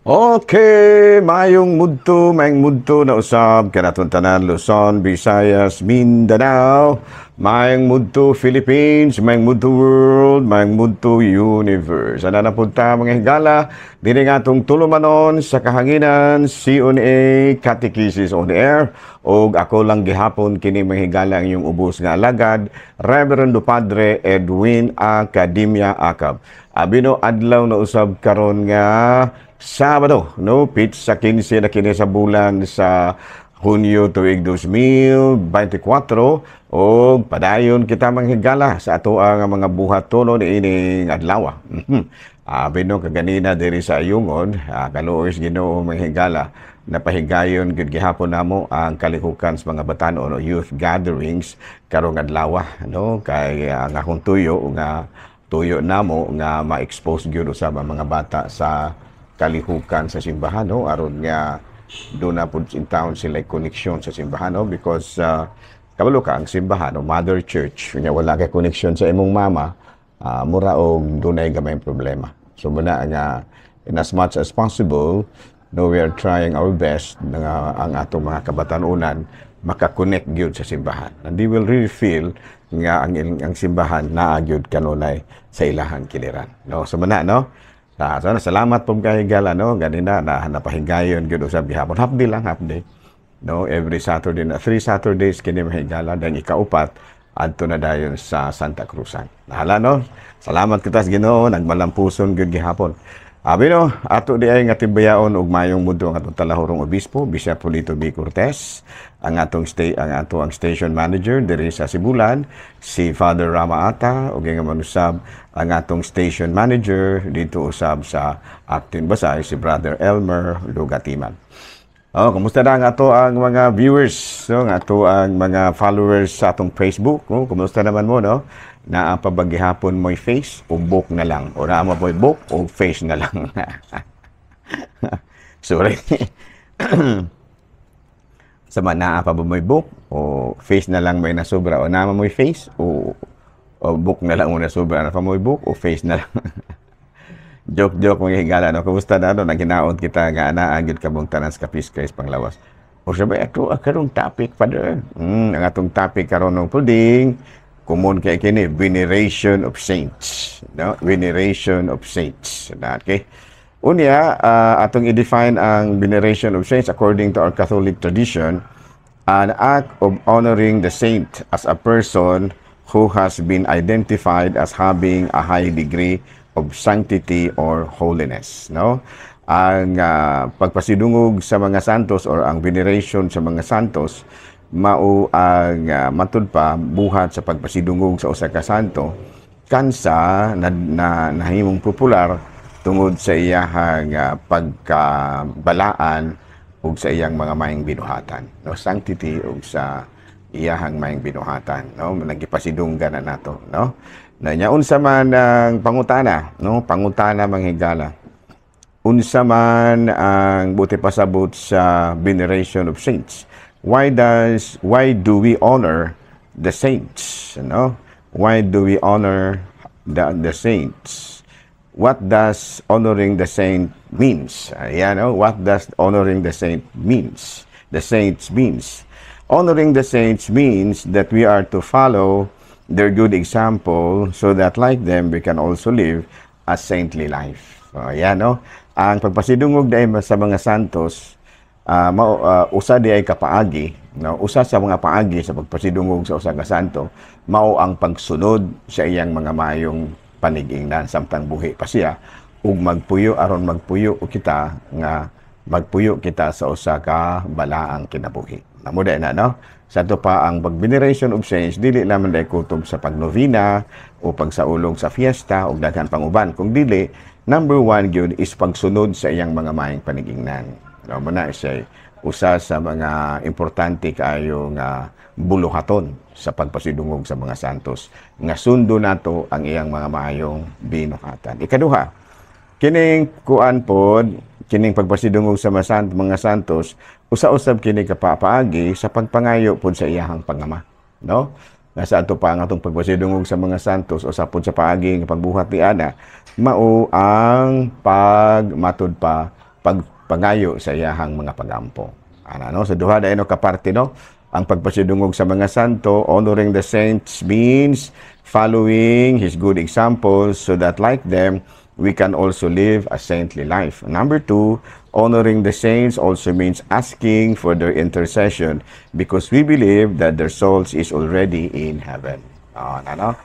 Okay, mayong mudto na usab kanaton tanan, Luzon, Visayas, Mindanao, mayong mudto Philippines, mayong mudto world, mayong mudto universe. Ana na pud ta, mga higala, diri nga atong tulumanon sa kahanginan, CONA, Catechesis on Air, og ako lang gihapon kini, mga higala, ang inyong ubos nga alagad, Reverendo Padre Edwin Academia Acab. Abino adlaw na usab karon nga Sabado, no, petsa 15 na kini sa bulan sa Hunyo tuig 2024 og padayon kita, manghigala, sa ato ang mga buhatonon ining adlaw. Abi no kaganina diri sa Ayungon, kaluoy sa Ginoo, mga higala, napahigayon gud gihapon namo ang kalihukan sa mga batanon o youth gatherings karong adlaw, no, kay ang akong tuyo nga tuyo namo nga ma-expose gyud usab ang mga bata sa kalihukan sa simbahan, no, aron nga duna pud in town sila koneksyon sa simbahan, no, because kabalo ka ang simbahan o mother church nya wala kay koneksyon sa imong mama, mura og dunay gamay problema. So muna nga in as much as possible, no, we are trying our best nga ang atong mga kabatanunan makakonect gyud sa simbahan and they will really feel nga ang simbahan naa gyud kanunay sa ilahang kiliran, no. So muna, no. So, salamat po kay higala, no. Ganina na napahigayon gyud usab gihapon. Half day lang, half day. No, every Saturday na 3 Saturdays kini, mahigala, dan ikaupat adto na dayon sa Santa Cruzan. Nahala, no. Salamat kita sa Ginoo, nagmalampuson gyud gihapon. Abi no, ato di ay nga timbayaon og mayong mudto ang atong talahurong obispo, Bishop Polito B. Cortez, ang ato ang station manager diri sa Sibulan, si Father Rama Ata, ug nga manusab ang atong station manager dito usab sa Actin Basay, si Brother Elmer Lugatiman. Oh, kumusta na ang ato ang mga viewers, no? Ang ato ang mga followers sa atong Facebook, no? Kumusta naman mo, no? Naa pa ba gihapon mo'y face o book na lang? O naa mo mo'y book o face na lang? Sorry. Sa man naa pa ba mo'y book o face na lang may nasobra? O naa mo'y face o book na lang mo nasobra? Naa pa mo'y book o face na lang? Joke joke, mga higala, no. Kumusta na, no? Naghinaot kita nga anaa gyud kamong tanan sa kapis kay panglawas. O sabi ato ang karong topic, Father. Ang atong topic karon ng puding common kay kini, veneration of saints, no, veneration of saints. Okay, unya atong i-define ang veneration of saints according to our Catholic tradition: an act of honoring the saint as a person who has been identified as having a high degree of sanctity or holiness, no. Ang pagpasidungog sa mga santos or ang veneration sa mga santos mao ang matud pa buhat sa pagpasidungog sa usa ka santo kansa na nahimong popular tungod sa iyahang pagkabalaan ug sa iyang mga maayong binuhatan, no, sanctity ug sa iyahang maayong binuhatan, no, nagipasidunggan na nato, no. Na nya unsa man ang pangutana, no, pangutana, mga higala, unsa man ang buot pasabot sa veneration of saints? Why do we honor the saints, no? Why do we honor the saints? What does honoring the saint means? Ayan, no? What does honoring the saint means? The saints means. Honoring the saints means that we are to follow their good example so that, like them, we can also live a saintly life. So, ayan, no? Ang pagpasidungog dahil sa mga santos, usa di ay kapaagi, no? Usa sa mga paagi sa pagpasidungog sa usa ka santo, mao ang pagsunod sa iyang mga mayong panigingnan samtang buhi pa siya ug magpuyo aron magpuyo og kita nga magpuyo kita sa usa ka balaang kinabuhi. Namo na, no? Sa ato pa ang pag-veneration of saints dili lamang dahil kutob sa pagnovena o pagsaulog sa fiesta o daghan pang uban. Kung dili, number one gyud is pagsunod sa iyang mga maayong panigingnan. No, mo na siya usa sa mga importante kaayo nga buluhaton sa pagpasidungog sa mga santos nga sundo nato ang iyang mga maayong binuhatan. Ikaduha, kining kuan pod, kining pagpasidungog sa mga santos, usa-usab kini kapapaagi sa pagpangayo pod sa iyahang pangama, no? Nga sa ato pa ang atong pagpasidungog sa mga santos, usa pod sa paagi nga pagbuhat ni ana mao ang pagmatud pa pagpangayo sa iyahang mga pagampo. Ana, no? Sa duha na ka parte, no? Ang pagpasidungog sa mga santo, honoring the saints, means following his good examples so that, like them, we can also live a saintly life. Number two, honoring the saints also means asking for their intercession because we believe that their souls is already in heaven. Oh, ano?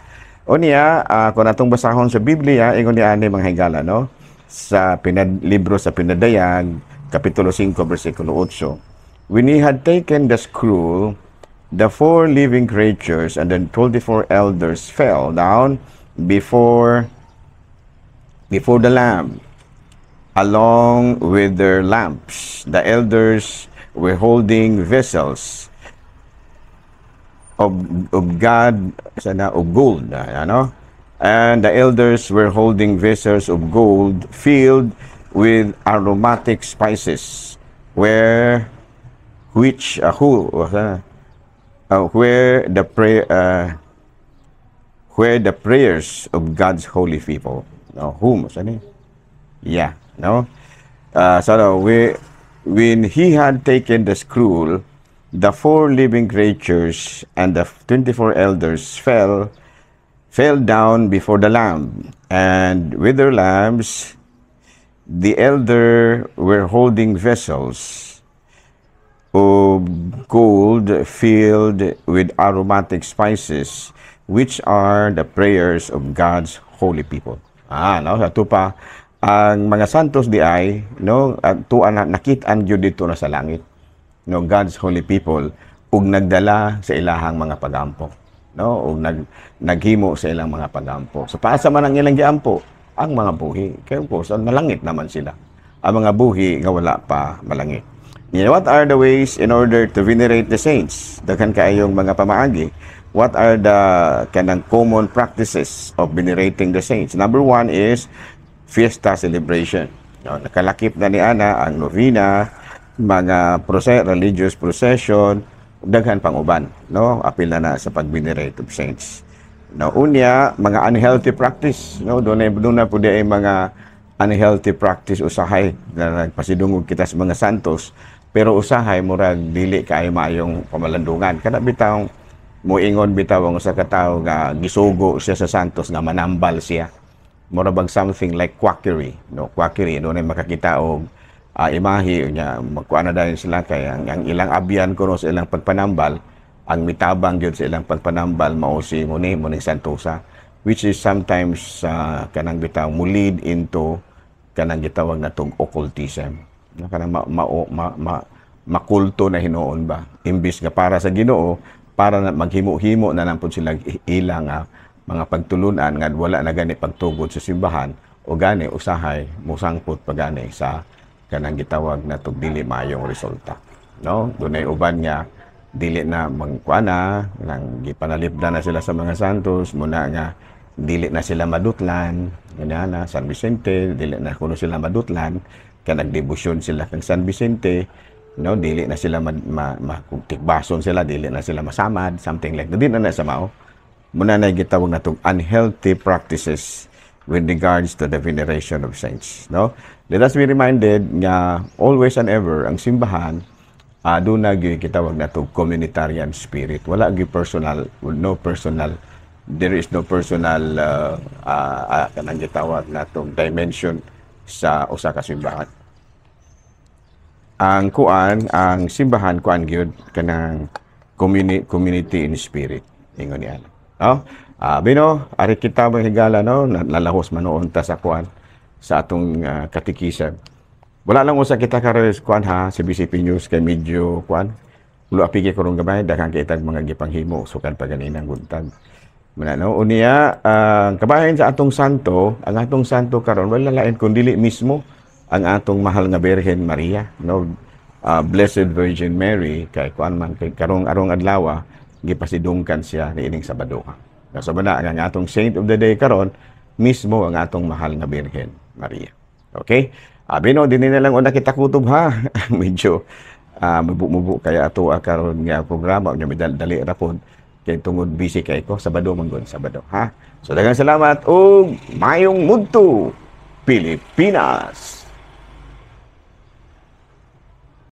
Unya, kung atong basahon sa Biblia, ingon ni ani, mga higala, no? Sa libro sa Pinadayag, Kapitulo 5, versikulo 8. "When he had taken the scroll, the four living creatures and the 24 elders fell down before the Lamb, along with their lamps. The elders were holding vessels of God, sana, of gold, ano? And the elders were holding vessels of gold filled with aromatic spices, where which who where the pray where the prayers of God's holy people." No, whom, sani? Yeah, no? So no, when he had taken the scroll, the four living creatures and the 24 elders fell down before the Lamb, and with their lamps, the elder were holding vessels of gold filled with aromatic spices, which are the prayers of God's holy people. Ah, no, sa pa ang mga santos di ay, no, at tuan na nakit-an gyud dito na sa langit, no, God's holy people, ug nagdala sa ilahang mga pagampo, no, ug naghimo sa ilang mga pagampo. So paasa man ang ilang giampo? Ang mga buhi. Kaya, of course, malangit naman sila. Ang mga buhi nga wala pa malangit. You know, what are the ways in order to venerate the saints? Daghan kaayong mga pamaagi. What are the kanang common practices of venerating the saints? Number one is fiesta celebration. No, nakalakip na ni ana ang novena, mga religious procession, daghan pang uban, no? Apil na na sa pag-venerate of saints. No, unya, mga unhealthy practice, no? Doon na po di ay mga unhealthy practice usahay na nagpasidungog kita sa mga santos, pero usahay murag dili kaayo maayong pamalandungan. Kana bitawng moingon bitaw ang usa ka tawo nga gisugo siya sa santos nga manambal siya. Mura bag something like quackery, no? Quackery, doon ay makakita og imahe nya, magkuan na dayon sila kay ang ilang abyan kuno sa ilang pagpanambal, ang mitabang gyud sa ilang pagpanambal mao si muning santosa, which is sometimes kanang bitaw mo lead into kanang gitawag natong occultism, no? Kanang ma, ma, ma, makulto na hinuon ba, imbis nga para sa Ginoo, para na maghimo-himo na lang pud sila ilang mga pagtulunan nga wala na gani pagtugod sa simbahan o gani usahay musangpot pa gani sa kanang gitawag na tug dili maayong resulta, no? Dunay uban nga dili na mangkuana nang gipanalipdan na sila sa mga santos muna nga dili na sila madutlan nga na San Vicente, dili na kuno sila madutlan kay nagdebosyon sila kang San Vicente, no? Dili na sila kung tikbason sila, dili na sila masamad, something like that. Dili na na sa mao muna na gitawag natong unhealthy practices with regards to the veneration of saints, no? Let us be reminded nga always and ever ang simbahan doon na gyud gitawag nato communitarian spirit. Wala gyud personal, no personal, there is no personal kanang gitawag natong dimension sa usa ka simbahan. Ang kuan, ang simbahan, kuan gyud, kanang community in spirit, ingon niya, no? Bino, ari kita, mga higala, no, nalahos manoon ta sa kuan, sa atong katikisam. Wala lang usa kita karon, kuan ha, sa BCP News kay medyo kuan. Ulo apigi karong gamay, daghan kay itag mga gipanghimo sukad pa ganinang buntag. Muna, no, unya, ang kabahin sa atong santo, ang atong santo karon wala lain kun dili mismo ang atong mahal nga Birhen Maria, no? Blessed Virgin Mary, kay kuan man kay karong arong adlaw gipasidungkan siya niining Sabado. So na ang atong saint of the day karon mismo ang atong mahal nga Birhen Maria. Okay? Abi no, dinhi na lang una kita kutob ha. Medyo mubo-mubo kaya ato karon nga programa nya, dali ra pod kay tungod busy kay ko. Sabado man gud, Sabado ha. So daghang salamat ug mayong mudto, Pilipinas.